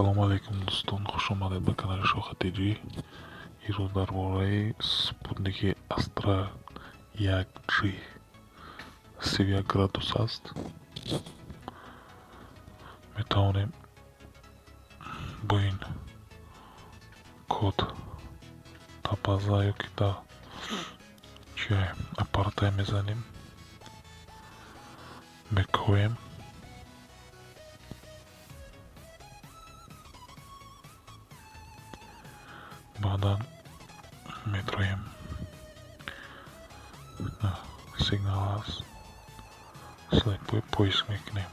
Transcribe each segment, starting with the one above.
Ассалому алайкум, дӯстон, хуш омадед ба канали Шоха ТЖ. Имрӯз дар бораи спутники Астра 1G 31 градус аст. Метавонем бо ин код да база ё ки да чи аппаратае мезанем, мекоем. Баъдан медроем, сигнал аст, слепой поиск мекунем.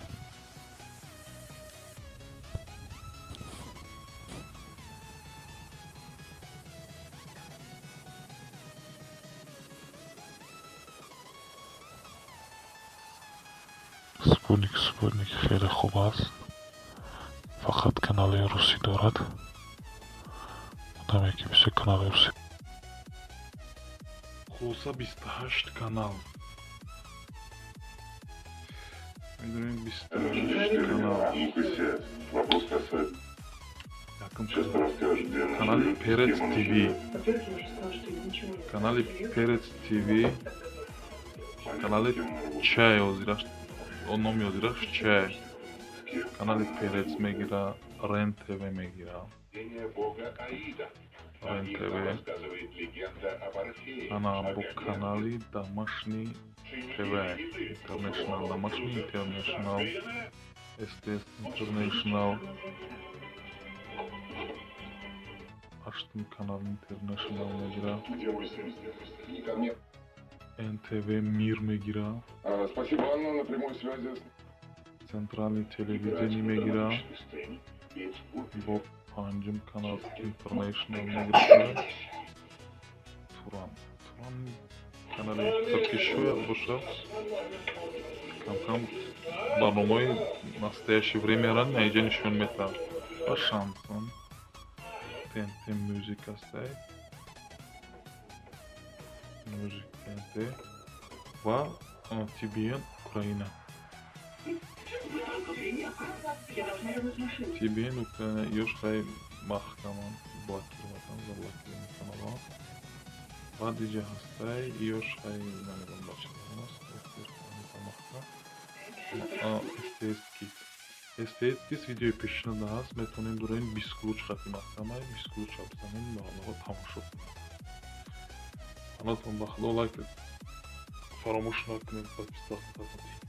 Спутник хеле хуб аст, фақат канали русӣ дорад. Одаме ки бисёр канали русӣ. Хулоса, 28 канал. Медонем, 28 канал. Вопрос касается. Якум Сейчас расскажешь, где она канали живет, с Перец кем она ТВ. живет. Канали Перец ТВ, Понятно, канали с кем она работает. Чай озираш, номи озираш Чай. С кем Канали она Перец работает. мегира, Рен ТВ мегира. Бога Аида. Рен О них ТВ. нам рассказывает легенда об Орфее. Ана о бо Гомере. канали Домашний ТВ, Интернешнл, Домашний Интернешнл, СТС Интернешнл, ҳаштум канал Интернешнл мегира, Где мой сын? Не ко мне. НТВ Мир мегира, Спасибо, Анна, на прямой связи с Центральный телевидение мегира, бо панҷум канал Интернешнл мегира, Туран. Туран канали турки шояд бошад, кам-кам барномаи настоящее времяро наиҷа нишон метавад. Ва Шансон, ТНТ Мюзик ҳастай, Мюзик ТНТ ва ТБН Украина. ТБН Украина ёш хай маҳкаман блокироватан, заблокирован каналҳо. Баъд иҷа ҳастай, ёш хай намедонам ба чӣ забон аст, маҳкам. СТС Кид. СТС Кид видеои пешинада ҳаст, метавонем дораем бисключ хати маҳкамай, бисключ бизанем, барномаро тамошо кунем. Паноҳтон ба Худо, лайк фаромӯш накунед, подписаться кунед.